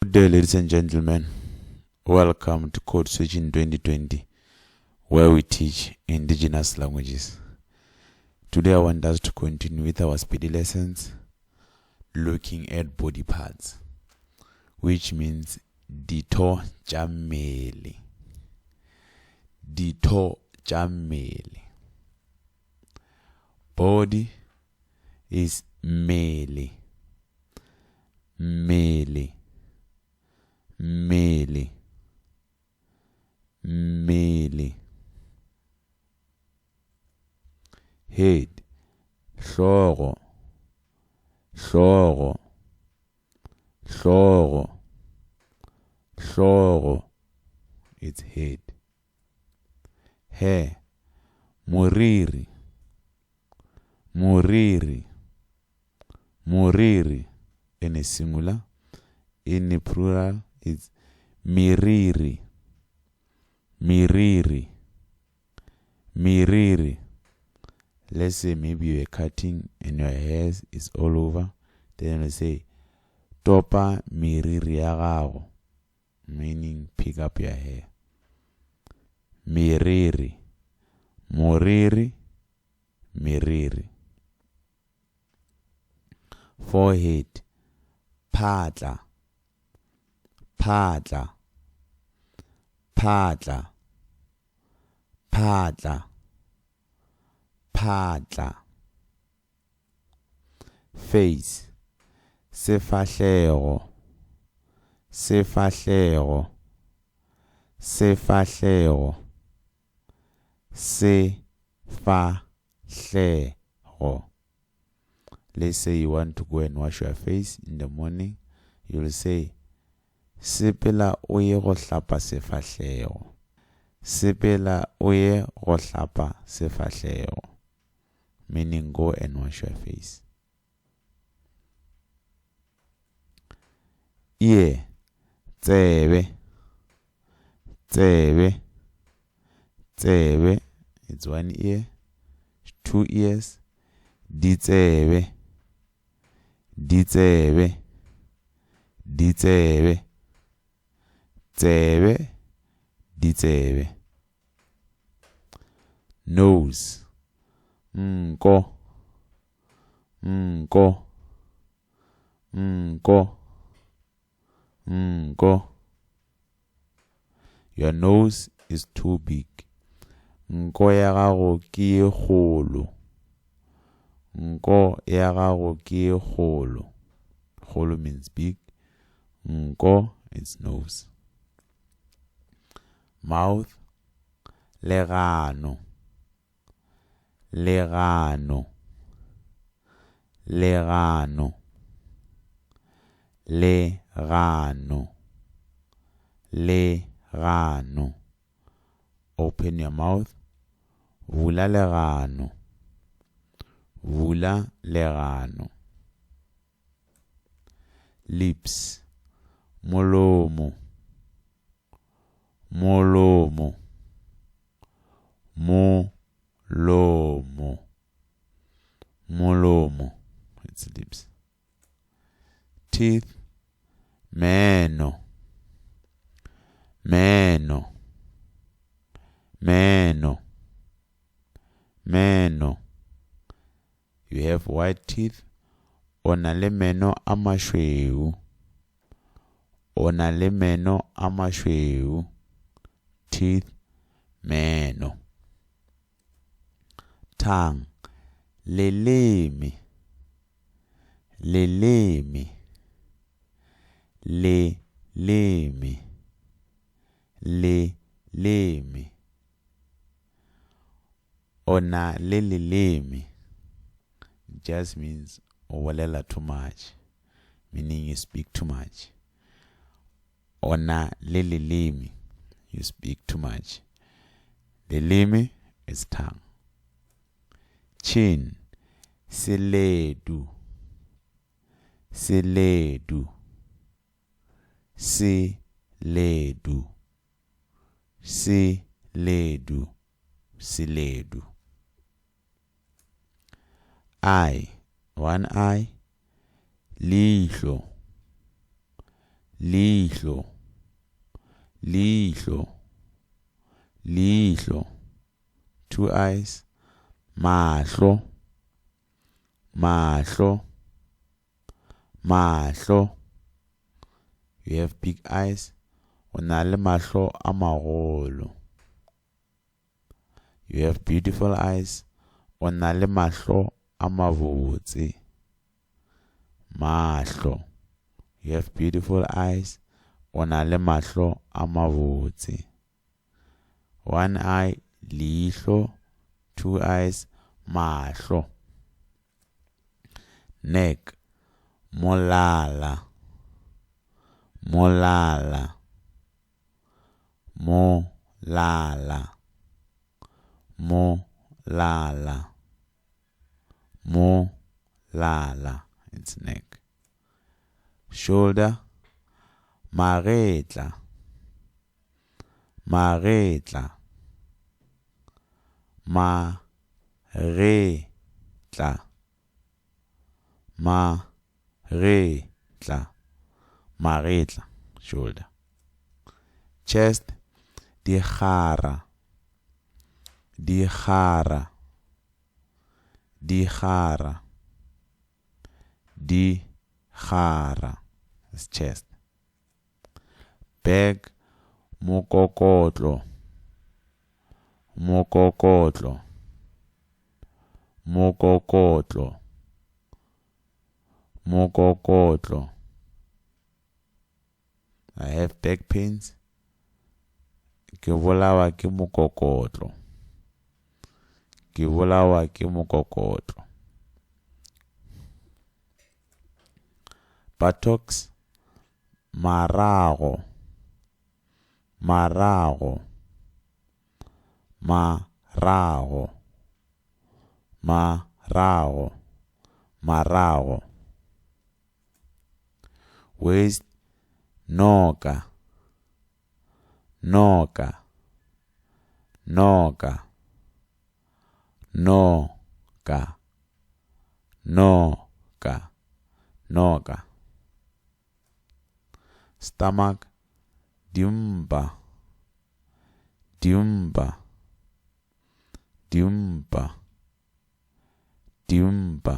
Good day, ladies and gentlemen. Welcome to Code Switching 2020, where we teach indigenous languages. Today, I want us to continue with our Sepedi lessons looking at body parts, which means ditho tša mmele. Ditho tša mmele. Body is mmele. Mmele. Mmele. Mmele. Head. Hlogo. Hlogo. Hlogo. Hlogo. It's head. Hair. Moriri. Moriri. Moriri. In a singular. In a plural, it's miriri. Miriri. Miriri. Let's say maybe you're cutting and your hair is all over. Then you say, Topa miriri ya gago. Meaning pick up your hair. Miriri. Moriri. Miriri. Forehead. Phatla. Phatla. Phatla. Phatla. Phatla. Face. Sefahlego. Sefahlego. Sefahlego. Sefahlego. Let's say you want to go and wash your face in the morning. You'll say, Sepela o ye go hlapa sefahlego. Sepela o ye go hlapa sefahlego. Meaning go and wash your face. Ear, tsebe, tsebe, tsebe. It's one ear, two ears, ditsebe, ditsebe, ditsebe, tsebe, ditsebe. Nose, nko, nko, nko, nko. Your nose is too big. Nko ya gago ke ye kgolo. Nko ya gago ke ye kgolo. Kgolo means big. Nko is nose. Mouth, legano. Legano. Legano. Legano. Legano. Open your mouth. Bula legano. Bula legano. Lips. Molomo. Molomo. Molomo. Molomo. It's lips. Teeth. Meno. Meno. Meno. Meno. You have white teeth. O na le meno a mašweu. O na le meno a mašweu. Teeth. Meno. Tongue. Leleme. Leleme. Leleme. Leleme. O na le leleme. Just means o bolela too much, meaning you speak too much. O na le leleme. You speak too much. Leleme is tongue. Chin. Seledu. Seledu. Seledu. Seledu. Seledu. Eye. One eye. Leihlo. Leihlo, leihlo, leihlo. 2 eyes. Mahlo, mahlo, mahlo. You have big eyes. O na le mahlo a magolo. You have beautiful eyes. O na le mahlo a mabotse. Mahlo. You have beautiful eyes. O na le mahlo a mabotse. 1 eye, leihlo. 2 eyes, mahlo. Neck, molala, molala, molala, molala, molala. It's neck. Shoulder, magetla, magetla, magetla, magetla, magetla, shoulder. Chest, dikgara, dikgara, dikgara, dikgara. It's chest. Back, mokokotlo, mokokotlo, mokokotlo, mokokotlo. I have back pains. Ke bolawa ke mokokotlo. Ke bolawa ke mokokotlo. Buttocks, marago, marago, marago, marago, marago. Waist, noka, noka, noka, noka, noka, noka. Stomach, dimpa, dimpa, dimpa, dimpa,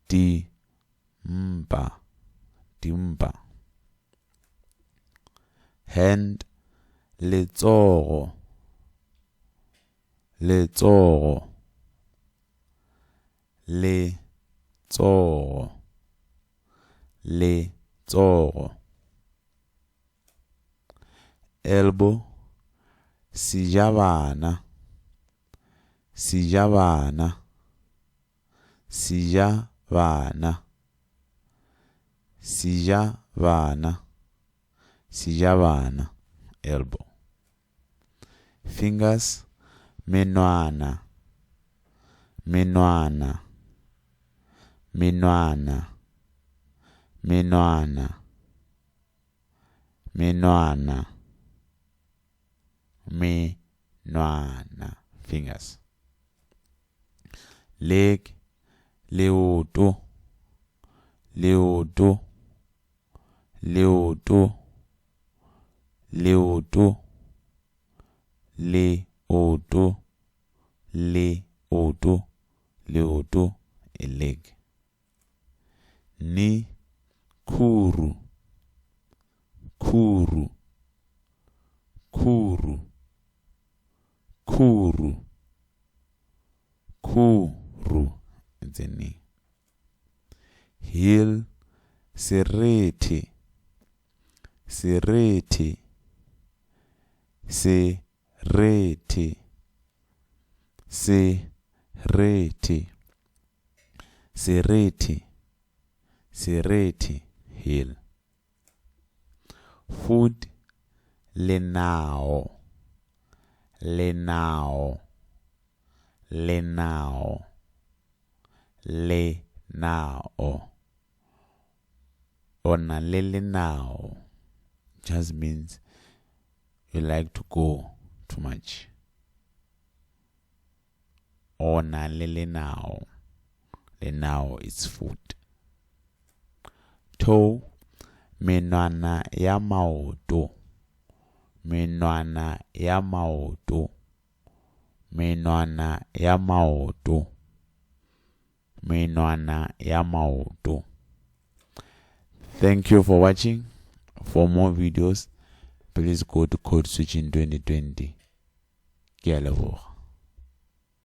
dimpa, dimpa. Hand, letsogo, letsogo, letsogo, letsogo. Elbow, sejabana, sejabana, sejabana, sejabana, sejabana, elbow. Fingers, menwana, menwana, menwana, menwana, menwana, menwana, fingers. Leg, leoto, leoto, leoto, leoto, leoto, leoto, leoto, a leg. Knee, khuru, khuru, khuru, khuru, khuru, it's a knee. Heel, serethe, serethe, serethe, serethe, serethe, serethe, heel. Foot, lenao, lenao, lenao, lenao. O na le lenao just means you like to go too much. O na le lenao. Lenao is foot. Toe, Menwana ya maoto. Menwana ya maoto. Menwana ya maoto. Menwana ya maoto. Thank you for watching. For more videos, please go to Code Switching 2020. Ke a leboga.